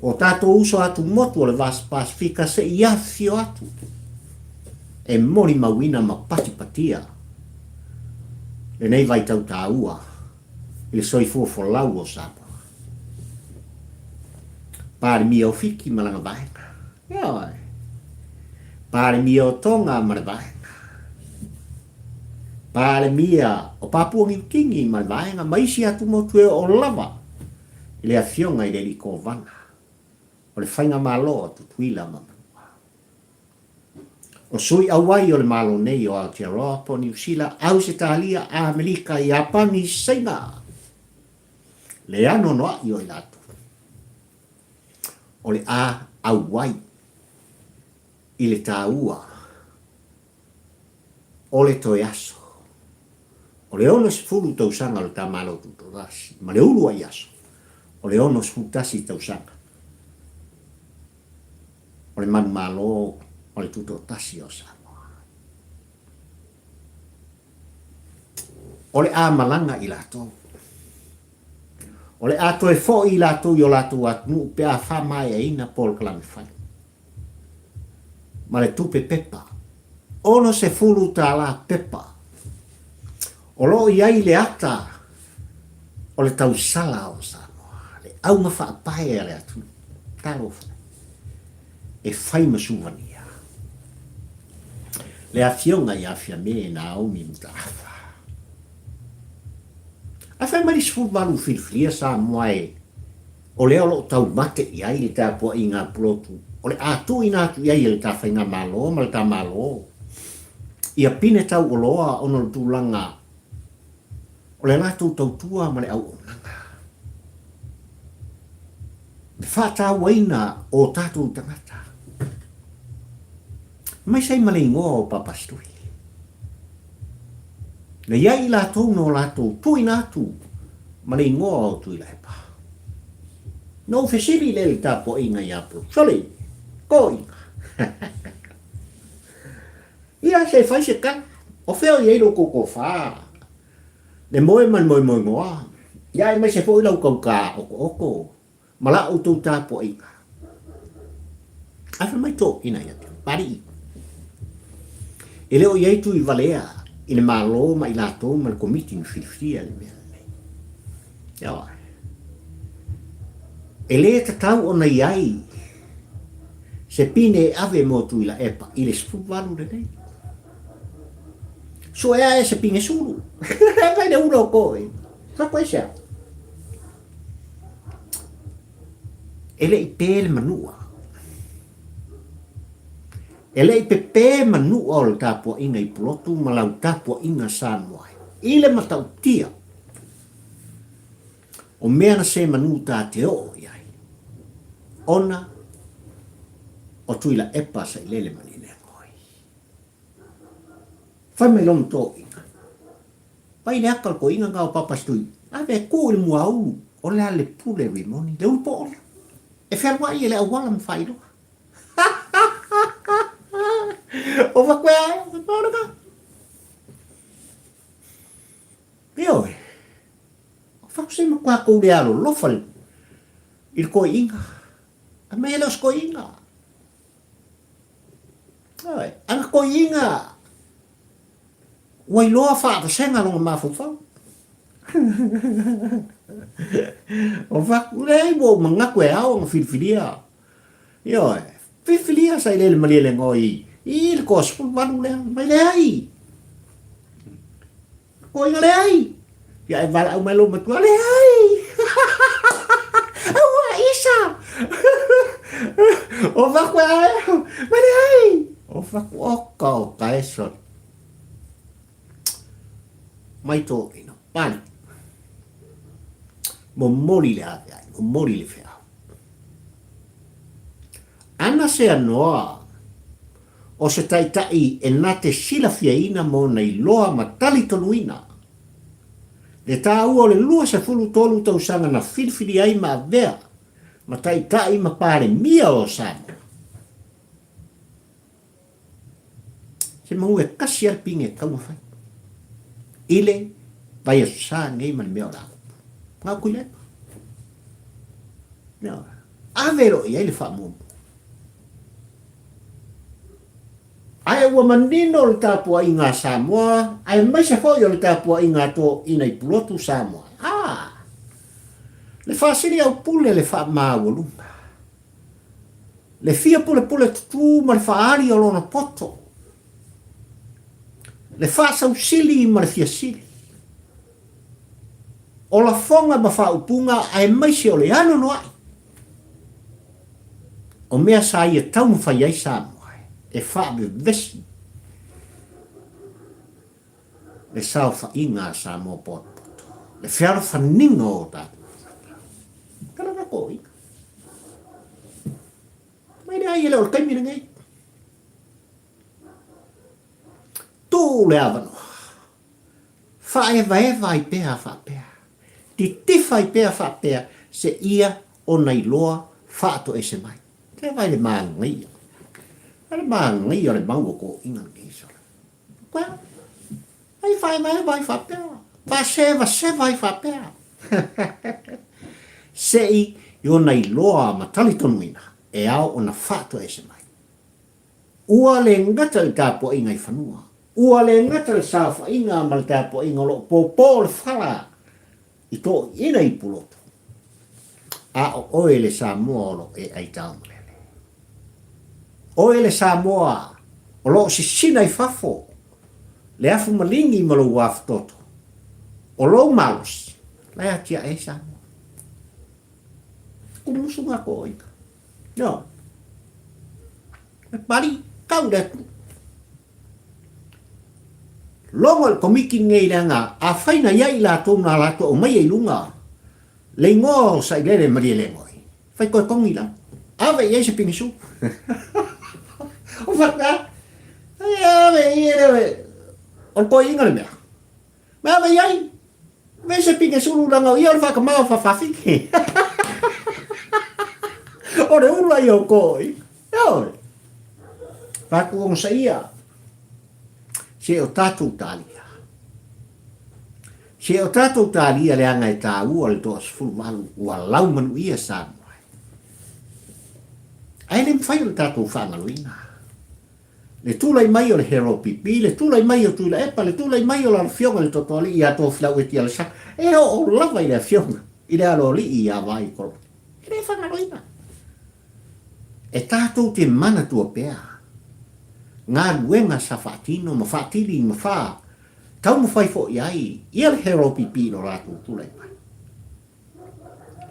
o tatou uso atumotu o le Vasa Pasifika se i afifio atu e molimauina ma patipatia lenei vaitau taua i le soifua folau o Samoa. Palemia o Fiti ma lana vaega. Ioe. Palemia o Tonga ma le vaega. Palemia o Papua Niu Kini ma le vaega ma isi atumotu e oo lava i le Afioga i le Alii Kovana o le Faigamalo a Tutuila ma Manua. O sui auai o le Malo nei o Aotearoa po o Niu Sila, Ausetalia, Amerika, Iapani, Saina, le anoanoai o i latou o le a auai i le taua o le toe aso o le 60 tausaga o le ta Malo Tutoatasi ma le uluai aso o le 61 tausaga o le manumalo o le Tutoatasi o Samoa. O le a malaga i latou. O le a toe foʻi i latou i o latou atunuu pe a faamaeaina polokalame fai. Ma le tupe pepa, 60 tala pepa o lo o i ai le ata o le tausala o Samoa, le auga faapae a le atunuu. Talofa e, e fai ma suvania. Le Afioga ia Fiame Naomi Mataafa. Ae fai mai le 18 filifilia Samoa e o lea o lo o taumate i ai le tapuaiga a Pulotu, o le a tuuina atu i ai e le ta Faigamalo ma le ta Malo ia pine tauoloa ona o le tulaga o le latou tautua ma le auaunaga. Le faatauaina o tatou tagata. Mai sai ma le igoa o Papasitui. Na i ai i latou no latou tuuina atu ma le igoa o Tuilaepa. Na ou fesili lea i le tapuaiga ia Pulotu, Sole, toeaiina. Ia, se i fai se tala. O fea o i ai lo outou tofa, le moe ma le moemoenoa, ia aemaise foi lau tauta otoooto ma la outou tapuaiga. Ae fai mai toeaiina ia te au, Papalii, e le o i ai tui valea i le Malo ma i latou ma le Komiti na filifilia le mea lenei. Ioe. E le tatau ona i ai se pine e ave mo Tuilaepa i le 18 lenei. Suea e se pine sulu. Fai le ula o koe. Fa koe se au. E le i pē le manua. E le i pepē manua o le tapuaiga i Pulotu ma lau tapuaiga Samoa i le matautia o mea na se manu tā te oo i ai ona o Tuilaepa Sailele Malielegaoi. Fai mai lona toeaiina, Pai le aka o le toeaina lena o Papasitui, ave e tu i le muaulu, o le a le pule Rimoni, le ulu poola, e fealuai e le auala ma faailoa. O fakoea e, o fakoea lena. Ioe, o fakusei ma tatou le alolofa i le toeaina, a mai e le o se toeaina. Ioe, ana toeaina ua iloa faavasega lona mafaufau. O faku, leai ua ou manatu e ao ona filifilia. Ioe, filifilia Sailele Malielegaoi i le toa 18 lea, mai leai. Koiga leai. Ia e valaau mai lou matua, leai. Aua, Isa. O faku e ae, mai leai. O faku oka o kaeso. Mai tō ina pali. Momoli le ave ai, momoli le feau. Ana se anoa o se taitai e na te silafiaina ma ona iloa ma talitonuina le tāua o le 23 tausaga na filifili ai ma avea ma taitai ma Palemia o Samoa. Se manu e kasi a le pine e taumafai i le vaiaso sa nei ma le mea o le a tupu. Ngā Tuilaepa. Ave loa i ai le faamuamua. Ae ua manino le tapuaiga a Samoa, aemaise foi o le tapuaiga a toeaiina i Pulotu, Samoa. A! Le faasili aupule le faamaualuga, le fia pulepule tutū ma le faaali o lona poto, le faasausili ma le fia sili, o lafoga ma faaupuga aemaise o le anoanoai. O mea sa ia taumafai ai Samoa e faavevesi le saofaiga a Samoa potopoto, le fealofaniga o o tatou tagata. Tala na toeaiina. Mai leai e le o le taimi lenei. Tuu le avanoa. Faaevaeva ai pea faapea. Titifa ai pea faapea seia ona iloa faatoese mai. Te vai le manaia. Vai le manaia o le mau o toeaiina lenei sole. Koe, ai faaevaeva ai faapea. Faasevaseva ai faapea. Se'i i ona iloa ma talitonuina e ao ona faatoese mai. Ua le gata le tapuaiga i fanua, ua le gata le saofaiga ma le tapuaiga o lo o pōpō le fala i toeaiina i Pulotu, a o oe le Samoa o lo o e aitaumalele. Oe le Samoa o lo o sisina i fafo le afu maligi ma lou afutoto, o lou malosi la e atiae ai Samoa. Kumusu ngā kōinga. No. E pari, kau le atunuu. Logo le komiti lenei leaga afai na i ai i latou na latou aumaia i luga le igoa o Sailele Malielegaoi, fai toe togi la. Ave i ai se pinisu. O faapea, ave i ai le, o le toeaina le mea. Ma ave i ai. Ave se pine sulu leaga o ia o le faatamā o Fafafine. O le ula ia o toeaiina. Ioe. Faatuogasaia. Se o tatou talia. Se o tatou talia leaga e taua le 18 ua laumanuia Samoa. Ae le mafai ona tatou faagaloina. Le tulai mai o le Hero PP, le tulai mai o Tuilaepa, le tulai mai o le Afioga i le Totoalii ia Tofilau Eti Alesana, e oo lava i le Afioga i le Aloalii ia Vaai Kolone. E le faagaloina. E tatou te manatua pea galuega sa faatino ma faatili ma fa taumafai foi ai ia le Hero PP i lo latou tulai mai.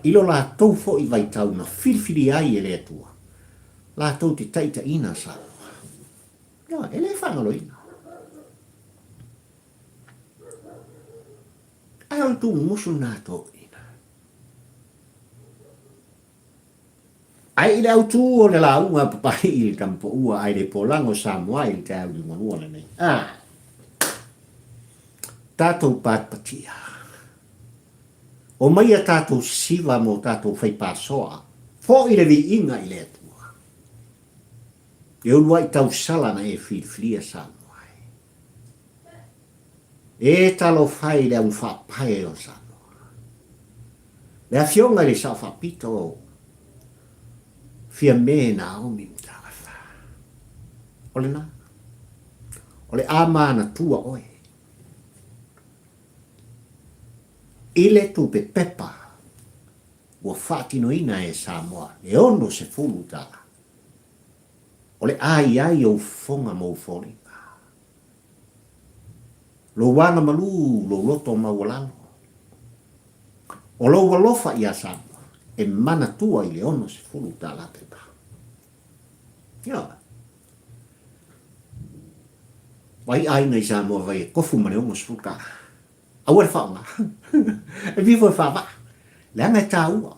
I lo latou foi vaitau na filifilia ai e le Atua latou te taitaiina Samoa. Ioe, e le faagaloina. Ae o le tuumusu lena a toeaiina. Ae i le autū o le lauga a Papalii i le Tamapoua ae le polago Samoa i le taeao liugalua lenei. Ah! Tatou patipatia. Omai a tatou sisiva mo tatou faipasoa, foi le viiga i le Atua. E uluai tausala na e filifilia Samoa e. E talofa e i le augafaapae o Samoa. Le Afioga i le Sao Faapito, Fiame Naomi Mataafa. O lena. O le a manatua oe. I le tupe pepa ua faatinoina e Samoa le 60 tala, o le a i ai ou fofoga ma ou foliga, lou agamalu, lou loto maualalo, o lou alofa iā Samoa e manatua i le 60 tala pepa. Ioe. Vai aiga i Samoa vai e kofu ma le 60 tala. Aua le faaaoga. E vivo e faavaa. Leaga e taua.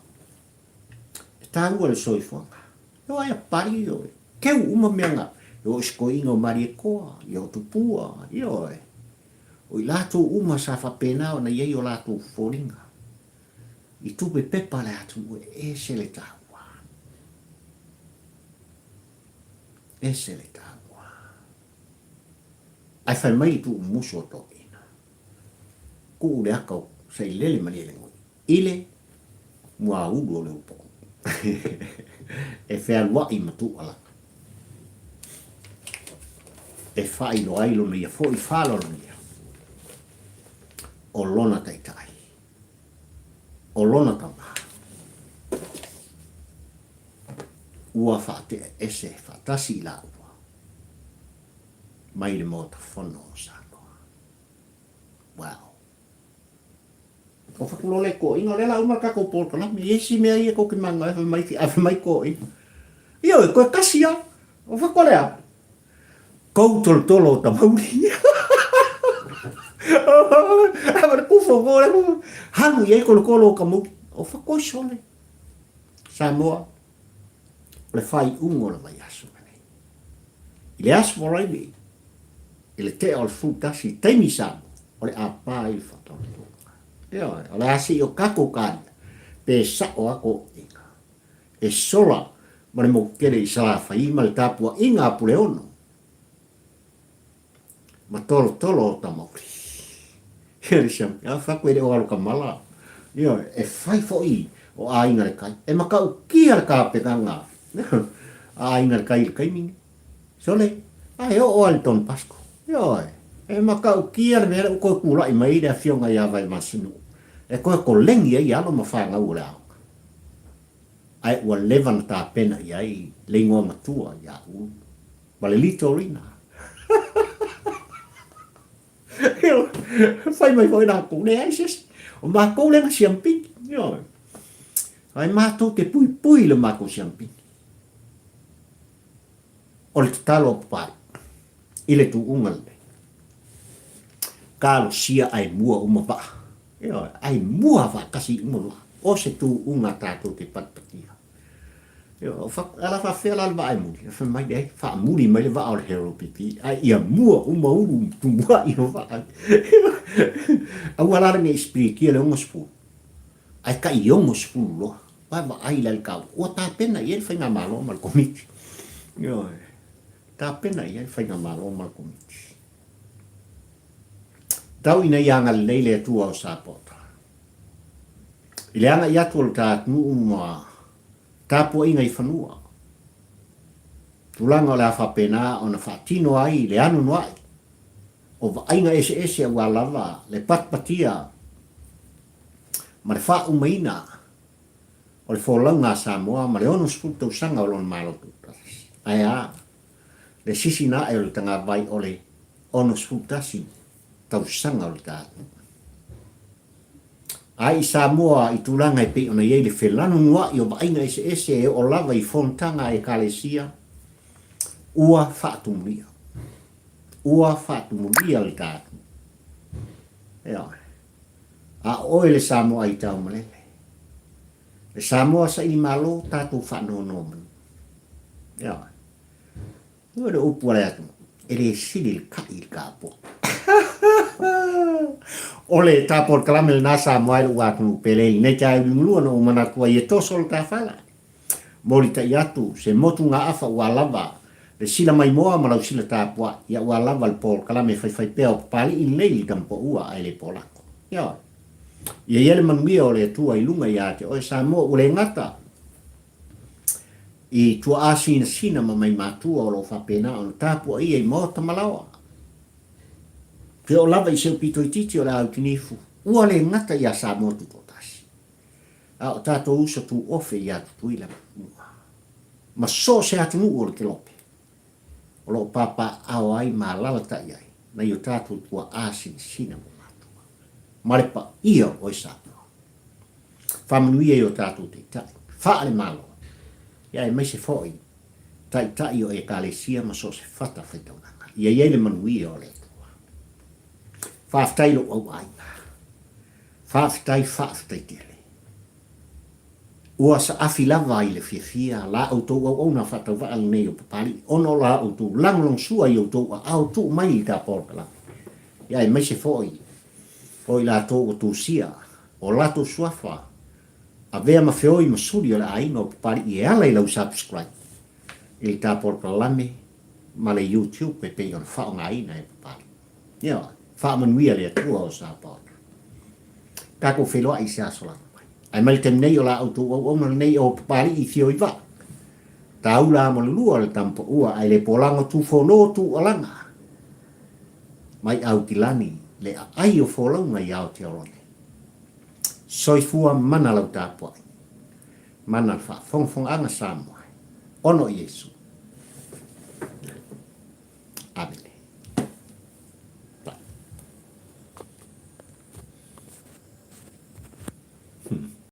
E taua le soifuaga. E o ai a pari o keu uma mea nga. E o isikoiga o Mariekoa, ia o Tupua, ia o e. O i latou uma sa faapena ona i ai o latou foliga. I tupe pepa le atunuu e ese le taua. Ese le taua. Ae fai mai le tuumusu o toeaiina, Kuu le aka o Sailele Malielegaoi i le muaulu o Leupou e fealuai ma Tuualala e faailoa ai lona ia foi faaaloalogia o lona taitai, o lona tama ua faatea ese faatasi i laua. mai le Maota Fono o Samoa. Wow. O whakulole ko inga, o le la uma le kakou polokalame, i esi mea ia kou te manga e mai, ave mai ko inga. Ia oe, koe kasi a, o whakole a. Kou tolotolo o tamauri. Ava le kufo ko le halu i ai kolokolo o ka mauri. O whakoi sole. Samoa, o le faaiuga o le vaiaso lenei. I le Aso Faraile, i le tea o le 11 i taimi Samoa, o le a pa ai le faataotoga. Ioe, o le a se i o tatou talia, pe sa'o a toeaiina. E sola ma le motu tele i Salafai ma le tapuaiga a Puleono ma tolotolo o Tamauri. A fatu e le o alo ka mala. Ioe, e fai foi O Aiga i le Tai. E matautia le tapenaga a Aiga i le Tai i le taimi lenei. Sole, a e oo lava i le Don Bosco. Ioe, e matautia le mea lea ua toe tulai mai ai le afioga ia Vaemasinuu e toe koleni ai alo ma fanau o le aoga. Ae ua leva ona tapena i ai le igoa matua ia Ulu ma le Litorina. Fai mai foi latou, leai se isi, o matou lea na siampini. Ioe. Ae matou te puipui i le matou siampini. O le tatalo a Papalii i le tuuga lenei, talosia ae mua uma vaa. Ioe, ae mua faatasi uma vaa. O se tuuga tatou te patipatia. Ioe, o le a faafefea la le vaa e muli? Fai mai, leai, faamuli mai le vaa o le Harold PP, ae ia mua uma ulu tumuai o vaa. Aua la le ne i sipilitia le 60, ae tai 60 loa. Vaavaai la i le taua, ua tapena i ai le Faigamalo ma le Komiti. Ioe, tapena i ai le Faigamalo ma le Komiti. Tau ina ia agalelei le Atua o Sapota. I le agai atu o le ta atunuu ma tapuaiga i fanua, tulaga o le a faapena ona faatino ai le anoanoai o vaaiga eseese aua lava le patipatia ma le faaumaina o le folauga a Samoa ma le 60 tausaga o lona Malo Tutoatasi. Ae a? Le sisina ae o le tagavai o le 61 tausaga o le ta atunuu. Ae i Samoa i tulaga e pei ona i ai le felanunua'i o vaaiga eseese e oo lava i fonotaga a Ekalesia, ua faatumulia. Ua faatumulia le ta atunuu. Ioe. A o oe le Samoa aitaumalele. Le Samoa saili malo tatou faanonomanu. Ioe. Ua le upu a le atunuu, e le sili le kai i le tapoa. O le tapolokalame lena Samoa i lou atunuu pele i lenei taeao liugalua na ou manatu ai e toso le tafala. Molitai atu se motugaafa ua lava le sila maimoa ma lau sila tapuai, ia ua lava le polokalame faifaipea o Papalii lenei i le Tamapoua ae le Polako. Ioe. Ia i ai le manuia o le Atua i luga ia te oe Samoa ua le gata i tuaa sinasina ma maimatua o lo o faapena ona tapuaia i maota ma laoa. Ke oo lava i si ou pito itiiti o le Autinifu, ua le gata iā Samoa Tutoatasi, a o tatou uso tuofe iā Tutuila ma Manua, ma so o se atunuu o le Kelope, o lo o papaaao ai ma alalatai ai nai o tatou tuaa sinasina ma matua, ma le paia o oe Samoa. Faamanuia i o tatou taitai faale-Malo, ia aemaise foi taitai o Ekalesia ma so o se fata faitaulaga. Ia i ai le manuia o le Atua. Faafetai i lou auaiga. Faafetai, faafetai tele. Ua saafi lava i le fiafia la outou auauna faatauvaa lenei o Papalii, ona o la outou lagolagosua i outou aao tuu mai i ta polokalame, ia aemaise foi o i latou ua tusia o latou suafa avea ma feoi ma suli o le aiga o Papalii e ala i lau subscribe i le ta polokalame ma le YouTube e pei ona faaaogaina e Papalii. Ioe, faamanuia le Atua o Sapaona. Tatou feiloai i se aso lava mai. Ae mai le taimi nei o la outou auauna lenei o Papalii i Fioivaa. Taula mo le lua o le tamapaua ae le polago tufono tuualaga mai Aukilani le aai o folauga i Aotearoa nei. Soifua mana lau tapuai. Mana le faafogafogaaga Samoa. Ono Iesu.